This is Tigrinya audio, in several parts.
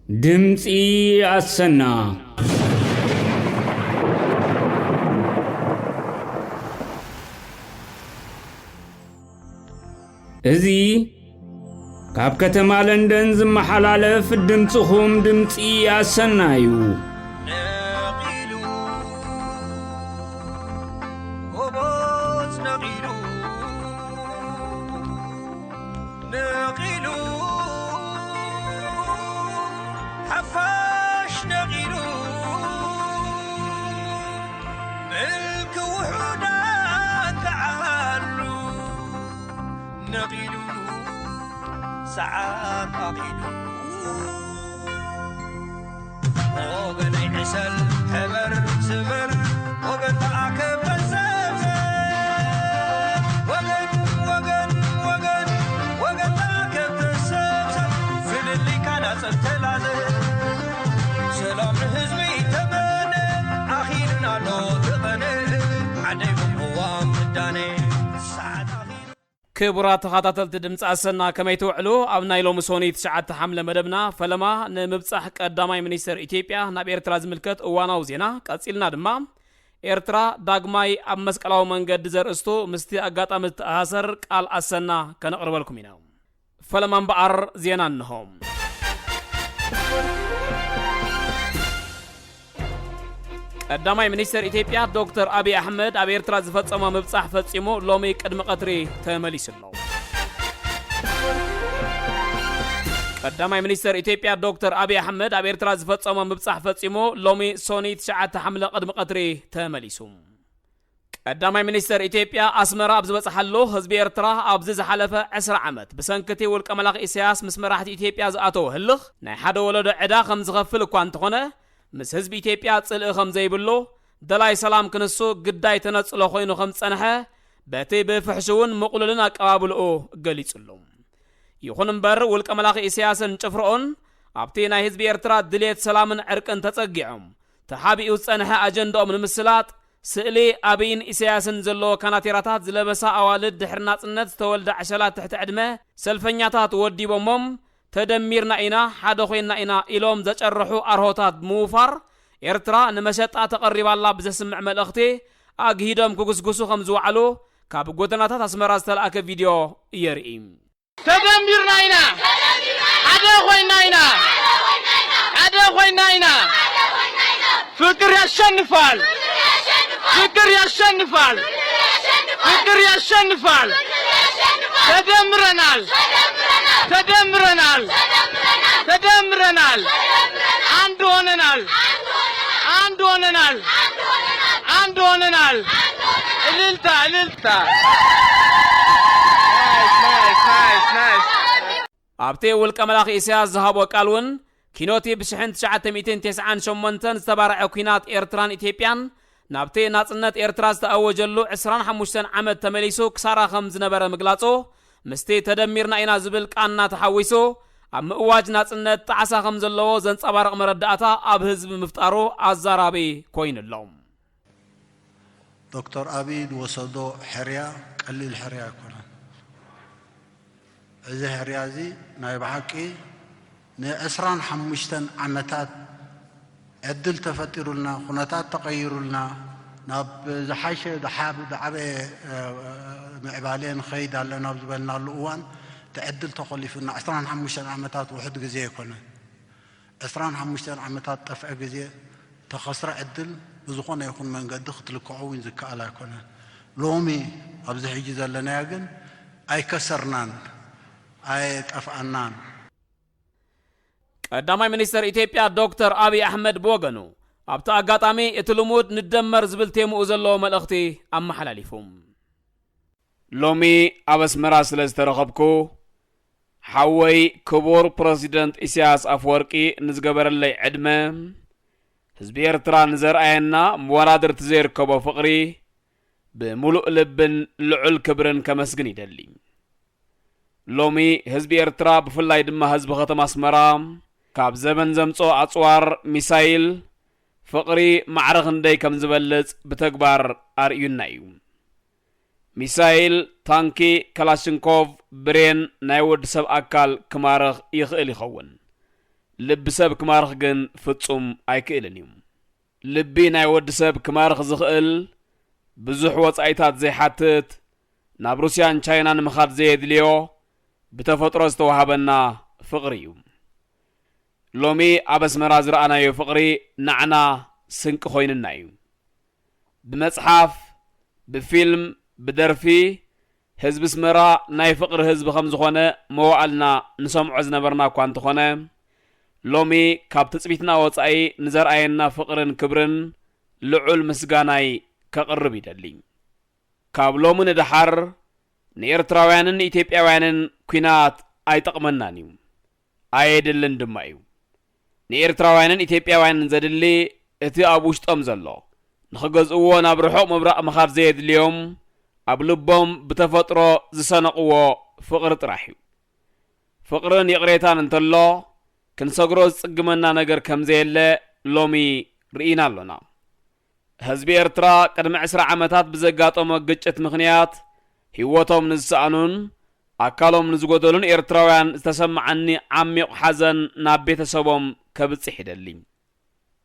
ድምጺ ኣሰና። እዚ ካብ ከተማ ለንደን ዝመሓላለፍ ድምጽኹም ድምጺ ኣሰና እዩ። ነቒሉ፣ ጎቦዝ ነቒሉ፣ ነቒሉ፣ ሓፋሽ ነቒሉ፣ ምልኪ ውሑዳን ተዓሉ፣ ነቒሉ፣ ሰዓት ኣኺሉ። ወገነይ ዕሰል፣ ሕበር፣ ስበር፣ ወገን ተኣከብ፣ ተሰብሰብ። ወገን፣ ወገን፣ ወገን፣ ወገን ተኣከብ፣ ተሰብሰብ። ፍልልይካ ናጸብ ተላዘብ። ሰላም ንህዝቢ ተመነ፣ ኣኺሉና ኣሎ ተቐነ። ዓደይ ቅዋም ምዳነ፣ ሰዓት ኣኺሉ። ክቡራት ተኸታተልቲ ድምፂ ኣሰና፣ ከመይ ትውዕሉ? ኣብ ናይ ሎሚ ሶኒ ትሽዓተ ሓምለ መደብና ፈለማ ንምብጻሕ ቀዳማይ ሚኒስተር ኢትዮጵያ ናብ ኤርትራ ዝምልከት እዋናዊ ዜና፣ ቀጺልና ድማ ኤርትራ ዳግማይ ኣብ መስቀላዊ መንገዲ ዘርእስቱ ምስቲ ኣጋጣሚ ዝተኣሳሰር ቃል ኣሰና ከነቕርበልኩም ኢና። ፈለማ እምበኣር ዜና እንሆ። ቀዳማይ ሚኒስተር ኢትዮጵያ ዶክተር ኣብይ ኣሕመድ ኣብ ኤርትራ ዝፈጸሞ ምብጻሕ ፈጺሙ ሎሚ ቅድሚ ቀትሪ ተመሊሱ ኣሎ። ቀዳማይ ሚኒስተር ኢትዮጵያ ዶክተር ኣብይ ኣሕመድ ኣብ ኤርትራ ዝፈጸሞ ምብጻሕ ፈጺሙ ሎሚ ሶኒ ትሽዓተ ሓምለ ቅድሚ ቀትሪ ተመሊሱ። ቀዳማይ ሚኒስተር ኢትዮጵያ ኣስመራ ኣብ ዝበጽሓሉ፣ ህዝቢ ኤርትራ ኣብዚ ዝሓለፈ ዕስራ ዓመት ብሰንኪ እቲ ውልቀ መላኺ ኢሳያስ ምስ መራሕቲ ኢትዮጵያ ዝኣተዎ ህልኽ ናይ ሓደ ወለዶ ዕዳ ከም ዝኸፍል እኳ እንተኾነ፣ ምስ ህዝቢ ኢትዮጵያ ጽልኢ ከም ዘይብሉ፣ ደላይ ሰላም ክንሱ ግዳይ ተነጽሎ ኮይኑ ከም ዝጸንሐ በቲ ብፍሕሽውን ምቕሉልን ኣቀባብልኡ ገሊጹ ኣሎ። ይኹን እምበር፣ ውልቀ መላኺ ኢሳያስን ጭፍርኦን ኣብቲ ናይ ህዝቢ ኤርትራ ድልየት ሰላምን ዕርቅን ተጸጊዖም፣ ተሓቢኡ ዝጸንሐ ኣጀንዳኦም ንምስላጥ፣ ስእሊ ኣብይን ኢሳያስን ዘለዎ ካናቴራታት ዝለበሳ ኣዋልድ ድሕሪ ናጽነት ዝተወልዳ ዕሸላት ትሕቲ ዕድመ ሰልፈኛታት ወዲቦሞም፣ "ተደሚርና ኢና፣ ሓደ ኮይንና ኢና" ኢሎም ዘጨርሑ ኣርሆታት ብምውፋር፣ ኤርትራ ንመሸጣ ተቐሪባላ ብዘስምዕ መልእኽቲ ኣግሂዶም ክጉስጉሱ ከም ዝወዓሉ ካብ ጎደናታት ኣስመራ ዝተላእከ ቪድዮ የርኢ። ተደሚርና ኢና፣ ሓደ ኮይና ኢና፣ ሓደ ኮይና ኢና። ፍቅር ያሸንፋል፣ ፍቅር ያሸንፋል፣ ፍቅር ያሸንፋል። ተደምረናል፣ ተደምረናል፣ ተደምረናል። አንድ ሆነናል፣ አንድ ሆነናል፣ አንድ ሆነናል። እልልታ፣ እልልታ። ናይስ፣ ናይስ፣ ናይስ፣ ናይስ። ኣብቲ ውልቀ መላኺ ኢሳያስ ዝሃቦ ቃል እውን፣ ኪኖቲ ብሽሕን ትሽዓተ ሚእትን ተስዓን ሸሞንተን ዝተባርዐ ኲናት ኤርትራን ኢትዮጵያን ናብቲ ናጽነት ኤርትራ ዝተኣወጀሉ ዕስራን ሓሙሽተን ዓመት ተመሊሱ ክሳራ ከም ዝነበረ ምግላጹ፣ ምስቲ ተደሚርና ኢና ዝብል ቃና ተሓዊሱ፣ ኣብ ምእዋጅ ናጽነት ጣዕሳ ከም ዘለዎ ዘንጸባርቕ መረዳእታ ኣብ ህዝቢ ምፍጣሩ ኣዛራቢ ኮይኑ ኣሎ። ዶክተር ኣብይ ዝወሰዶ ሕርያ ቀሊል ሕርያ ኣይኮነን። እዚ ሕርያ እዚ ናይ ብሓቂ ንዕስራን ሓሙሽተን ዓመታት ዕድል ተፈጢሩልና፣ ኩነታት ተቐይሩልና፣ ናብ ዝሓሸ ዝሓብ-፣ ዝዓበየ፣ እ፣ ምዕባለ ንኸይድ ኣለና ኣብ ዝበልናሉ እዋን፣ እቲ ዕድል ተኾሊፉና። ዕስራን ሓሙሽተን ዓመታት ውሑድ ግዜ ኣይኮነን። ዕስራን ሓሙሽተን ዓመታት ጠፍዐ ግዜ፣ ተኸስረ ዕድል ብዝኾነ ይኹን መንገዲ ክትልክዖ እውን ዝከኣል ኣይኮነን። ሎሚ ኣብዚ ሕጂ ዘለናዮ ግን ኣይከሰርናን፣ ኣይጠፍኣናን። ቀዳማይ ሚኒስተር ኢትዮጵያ ዶክተር ኣብይ ኣሕመድ ብወገኑ፣ ኣብቲ ኣጋጣሚ እቲ ልሙድ ንደመር ዝብል ቴምኡ ዘለዎ መልእኽቲ ኣመሓላሊፉ። ሎሚ ኣብ ኣስመራ ስለ ዝተረኸብኩ፣ ሓወይ ክቡር ፕረሲደንት ኢሳያስ ኣፈወርቂ ንዝገበረለይ ዕድመ፣ ህዝቢ ኤርትራ ንዘርኣየና መወዳድርቲ ዘይርከቦ ፍቕሪ፣ ብምሉእ ልብን ልዑል ክብርን ከመስግን ይደሊ። ሎሚ ህዝቢ ኤርትራ፣ ብፍላይ ድማ ህዝቢ ከተማ ኣስመራ፣ ካብ ዘበን ዘምጽኦ ኣጽዋር፣ ሚሳይል፣ ፍቕሪ ማዕረ ክንደይ ከም ዝበልጽ ብተግባር ኣርእዩና እዩ። ሚሳይል፣ ታንኪ፣ ካላሽንኮቭ፣ ብሬን ናይ ወዲ ሰብ ኣካል ክማርኽ ይኽእል ይኸውን። ልቢ ሰብ ክማርኽ ግን ፍጹም ኣይክእልን እዩ። ልቢ ናይ ወዲ ሰብ ክማርኽ ዝኽእል፣ ብዙሕ ወጻኢታት ዘይሓትት፣ ናብ ሩስያን ቻይናን ምኻድ ዘየድልዮ፣ ብተፈጥሮ ዝተዋህበና ፍቕሪ እዩ። ሎሚ ኣብ ኣስመራ ዝረኣናዮ ፍቕሪ ንዓና ስንቂ ኮይንና እዩ። ብመጽሓፍ፣ ብፊልም፣ ብደርፊ፣ ህዝቢ ኣስመራ ናይ ፍቕሪ ህዝቢ ከም ዝኾነ መዋእልና ንሰምዖ ዝነበርና እኳ እንተኾነ፣ ሎሚ ካብ ትጽቢትና ወጻኢ ንዘርኣየና ፍቕርን ክብርን ልዑል ምስጋናይ ከቕርብ ይደሊ። ካብ ሎሚ ንደሓር ንኤርትራውያንን ንኢትዮጵያውያንን ኲናት ኣይጠቕመናን እዩ፣ ኣየድልን ድማ እዩ። ንኤርትራውያንን ኢትዮጵያውያንን ዘድሊ እቲ ኣብ ውሽጦም ዘሎ፣ ንኽገዝእዎ ናብ ርሑቕ ምብራቕ ምኻድ ዘየድልዮም፣ ኣብ ልቦም ብተፈጥሮ ዝሰነቕዎ ፍቕሪ ጥራሕ እዩ። ፍቕርን ይቕሬታን እንተሎ፣ ክንሰግሮ ዝጽግመና ነገር ከም ዘየለ ሎሚ ርኢና ኣሎና። ህዝቢ ኤርትራ ቅድሚ ዕስራ ዓመታት ብዘጋጠሞ ግጭት ምኽንያት ህይወቶም ንዝሰኣኑን ኣካሎም ንዝጎደሉን ኤርትራውያን ዝተሰማዓኒ ዓሚቕ ሓዘን ናብ ቤተሰቦም ከብጽሕ ይደሊ።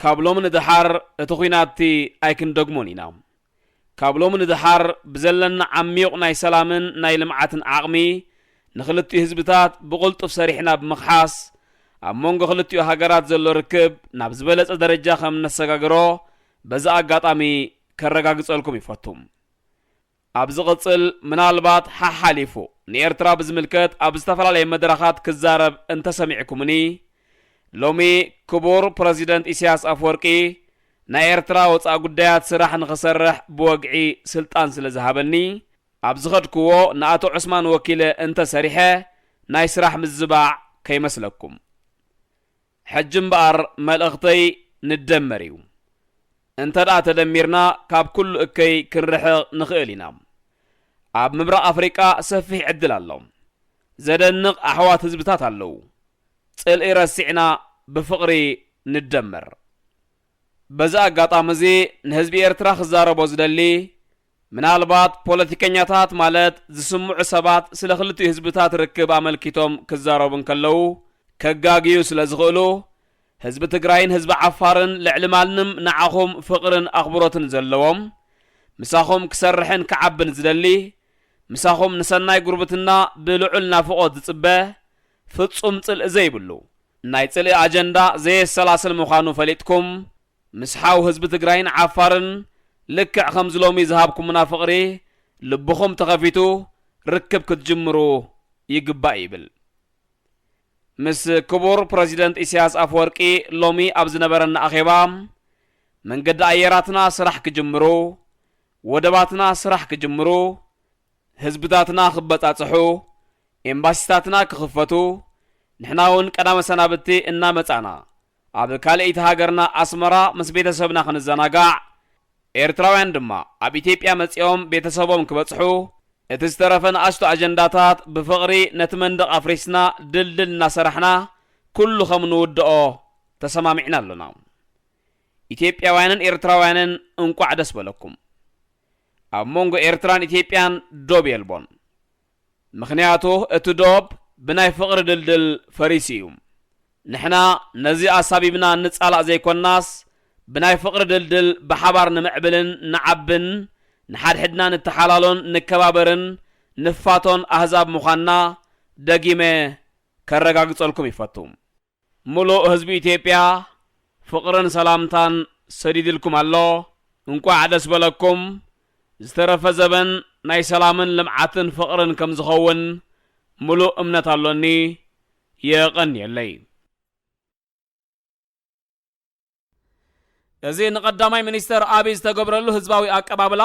ካብ ሎሚ ንደሓር እቲ ኲናት'ቲ ኣይክንደግሞን ኢና። ካብ ሎሚ ንደሓር ብዘለና ዓሚቕ ናይ ሰላምን ናይ ልምዓትን ዓቕሚ ንኽልቲኡ ህዝብታት ብቕልጡፍ ሰሪሕና ብምኽሓስ ኣብ መንጎ ክልቲኡ ሃገራት ዘሎ ርክብ ናብ ዝበለጸ ደረጃ ከም እነሰጋግሮ በዚ ኣጋጣሚ ከረጋግጸልኩም ይፈቱ። ኣብ ዝቕጽል ምናልባት ሓሓሊፉ ንኤርትራ ብዝምልከት ኣብ ዝተፈላለየ መድረኻት ክዛረብ እንተሰሚዕኩምኒ፣ ሎሚ ክቡር ፕረዚደንት ኢሳያስ ኣፈወርቂ ናይ ኤርትራ ወጻኢ ጉዳያት ስራሕ ንኽሰርሕ ብወግዒ ስልጣን ስለ ዝሃበኒ፣ ኣብ ዝኸድክዎ ንኣቶ ዑስማን ወኪለ እንተሰሪሐ ናይ ስራሕ ምዝባዕ ከይመስለኩም። ሕጂ እምበኣር መልእኽተይ ንደመር እዩ። እንተ ደኣ ተደሚርና ካብ ኩሉ እከይ ክንርሕቕ ንኽእል ኢና። ኣብ ምብራቕ ኣፍሪቃ ሰፊሕ ዕድል ኣሎ። ዘደንቕ ኣሕዋት ህዝብታት ኣለዉ። ጽልኢ ረሲዕና ብፍቕሪ ንደመር። በዚ ኣጋጣሚ እዚ ንህዝቢ ኤርትራ ክዛረቦ ዝደሊ፣ ምናልባት ፖለቲከኛታት ማለት ዝስምዑ ሰባት ስለ ክልቲኡ ህዝብታት ርክብ ኣመልኪቶም ክዛረቡ እንከለዉ ከጋግዩ ስለ ዝኽእሉ፣ ህዝቢ ትግራይን ህዝቢ ዓፋርን ልዕሊ ማንም ንዓኹም ፍቕርን ኣኽብሮትን ዘለዎም፣ ምሳኹም ክሰርሕን ክዓብን ዝደሊ፣ ምሳኹም ንሰናይ ጉርብትና ብልዑል ናፍቖት ዝጽበ፣ ፍጹም ጽልኢ ዘይብሉ፣ ናይ ጽልኢ ኣጀንዳ ዘየሰላስል ምዃኑ ፈሊጥኩም፣ ምስ ሓው ህዝቢ ትግራይን ዓፋርን ልክዕ ከምዚ ሎሚ ዝሃብኩምና ፍቕሪ ልብኹም ተኸፊቱ ርክብ ክትጅምሩ ይግባእ ይብል። ምስ ክቡር ፕረዚደንት ኢሳያስ ኣፈወርቂ ሎሚ ኣብ ዝነበረና ኣኼባ፣ መንገዲ ኣየራትና ስራሕ ክጅምሩ፣ ወደባትና ስራሕ ክጅምሩ፣ ህዝብታትና ክበጻጽሑ፣ ኤምባሲታትና ክኽፈቱ፣ ንሕና እውን ቀዳመ ሰናብቲ እናመጻና ኣብ ካልኣይቲ ሃገርና ኣስመራ ምስ ቤተሰብና ክንዘናጋዕ፣ ኤርትራውያን ድማ ኣብ ኢትዮጵያ መጺኦም ቤተሰቦም ክበጽሑ፣ እቲ ዝተረፈ ንኣሽቱ ኣጀንዳታት ብፍቕሪ ነቲ መንደቕ ኣፍሪስና ድልድል እናሰራሕና ኩሉ ከም ንውድኦ ተሰማሚዕና ኣሎና። ኢትዮጵያውያንን ኤርትራውያንን እንቋዕ ደስ በለኩም። ኣብ መንጎ ኤርትራን ኢትዮጵያን ዶብ የልቦን። ምኽንያቱ እቲ ዶብ ብናይ ፍቕሪ ድልድል ፈሪሱ እዩ። ንሕና ነዚ ኣሳቢብና እንጻላእ ዘይኮናስ፣ ብናይ ፍቕሪ ድልድል ብሓባር ንምዕብልን ንዓብን፣ ንሓድሕድና ንተሓላሎን ንከባበርን ንፋቶን ኣህዛብ ምዃንና ደጊመ ከረጋግጸልኩም ይፈቱ። ምሉእ ህዝቢ ኢትዮጵያ ፍቕርን ሰላምታን ሰዲድልኩም ኣሎ። እንቋዕ ደስ በለኩም። ዝተረፈ ዘበን ናይ ሰላምን ልምዓትን ፍቕርን ከም ዝኸውን ምሉእ እምነት ኣሎኒ። የቐንየለይ። እዚ ንቀዳማይ ሚኒስተር ኣብይ ዝተገብረሉ ህዝባዊ ኣቀባብላ፣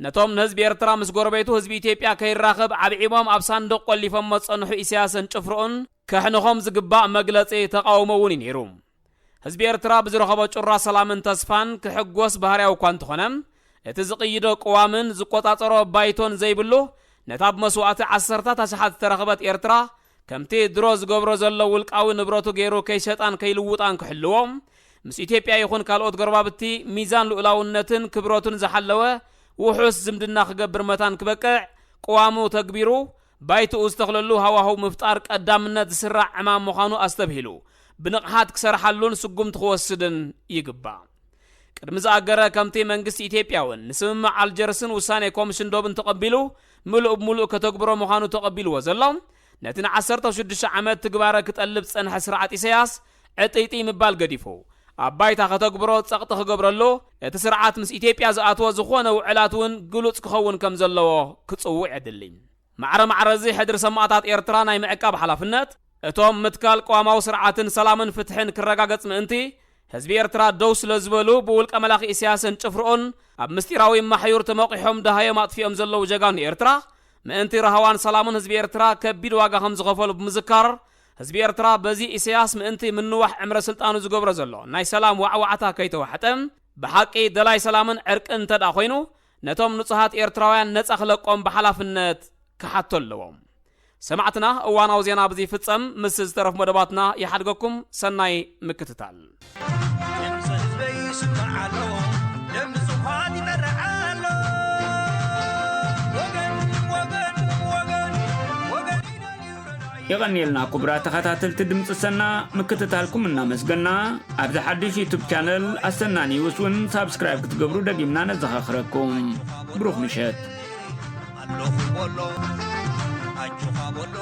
ነቶም ንህዝቢ ኤርትራ ምስ ጎረቤቱ ህዝቢ ኢትዮጵያ ከይራኸብ ዓብዒቦም ኣብ ሳንዱቕ ቆሊፎሞ ዝጸንሑ ኢሳያስን ጭፍርኡን ከሕንኾም ዝግባእ መግለጺ ተቓውሞ እውን እዩ ነይሩ። ህዝቢ ኤርትራ ብዝረኸቦ ጩራ ሰላምን ተስፋን ክሕጎስ ባህርያዊ እኳ እንተኾነ፣ እቲ ዝቕይዶ ቅዋምን ዝቆጻጸሮ ባይቶን ዘይብሉ፣ ነታ ብመስዋእቲ ዓሰርታት ኣሽሓት ዝተረኸበት ኤርትራ፣ ከምቲ ድሮ ዝገብሮ ዘሎ ውልቃዊ ንብረቱ ገይሩ ከይሸጣን ከይልውጣን ክሕልዎ፣ ምስ ኢትዮጵያ ይኹን ካልኦት ጎረባብቲ ሚዛን ልኡላውነትን ክብረቱን ዝሓለወ ውሑስ ዝምድና ክገብር መታን ክበቅዕ፣ ቅዋሙ ተግቢሩ፣ ባይትኡ ዝተኽለሉ ሃዋህው ምፍጣር ቀዳምነት ዝስራዕ ዕማም ምዃኑ ኣስተብሂሉ፣ ብንቕሓት ክሰርሓሉን ስጉምቲ ክወስድን ይግባእ። ቅድሚ ዝኣገረ ከምቲ መንግስቲ ኢትዮጵያ እውን ንስምምዕ ኣልጀርስን ውሳኔ ኮምሽን ዶብን ተቐቢሉ ምሉእ ብምሉእ ከተግብሮ ምዃኑ ተቐቢልዎ ዘሎ፣ ነቲ ንዓሰርተ ሽዱሽተ ዓመት ትግባረ ክጠልብ ዝጸንሐ ስርዓት ኢሳያስ ዕጥይጥይ ምባል ገዲፉ ኣብ ባይታ ከተግብሮ ጸቕጢ ክገብረሉ፣ እቲ ስርዓት ምስ ኢትዮጵያ ዝኣትዎ ዝኾነ ውዕላት እውን ግሉጽ ክኸውን ከም ዘለዎ ክጽውዕ የድሊ። ማዕረ ማዕረ እዚ ሕድሪ ሰማእታት ኤርትራ ናይ ምዕቃብ ሓላፍነት እቶም ምትካል ቅዋማዊ ስርዓትን ሰላምን ፍትሕን ክረጋገጽ ምእንቲ ህዝቢ ኤርትራ ደው ስለ ዝበሉ ብውልቀ መላኺ ኢሳያስን ጭፍርኡን ኣብ ምስጢራዊ ማሕዩር ተመቂሖም ደሃዮም ኣጥፊኦም ዘለዉ ጀጋኑ ኤርትራ ምእንቲ ራህዋን ሰላምን ህዝቢ ኤርትራ ከቢድ ዋጋ ከም ዝኸፈሉ ብምዝካር ህዝቢ ኤርትራ በዚ ኢሳያስ ምእንቲ ምንዋሕ ዕምረ ስልጣኑ ዝገብሮ ዘሎ ናይ ሰላም ዋዕዋዕታ ከይተዋሕጠ ብሓቂ ደላይ ሰላምን ዕርቅን እንተ ደኣ ኮይኑ ነቶም ንጹሃት ኤርትራውያን ነጻ ክለቆም ብሓላፍነት ክሓቶ ኣለዎም። ሰማዕትና እዋናዊ ዜና ኣብዚ ይፍጸም። ምስ ዝተረፉ መደባትና ይሓድገኩም። ሰናይ ምክትታል። ድምፂ ህዝበይ ይስማዕ ኣሎ፣ ድምፂ ስብሓት ይመርሕ ኣሎ። ወገን፣ ወገን፣ ወገን፣ ወገን ይደልዩ ረዳኢ። የቐንየልና ክቡራት ተኸታተልቲ ድምፂ ሰና፣ ምክትታልኩም እናመስገና፣ ኣብዚ ሓድሽ ዩቱብ ቻነል ኣሰና ኒውስ እውን ሳብስክራይብ ክትገብሩ ደጊምና ነዘኻኽረኩም። ብሩኽ ምሸት። ኣለኹ በሎ፣ ኣጆኻ በሎ።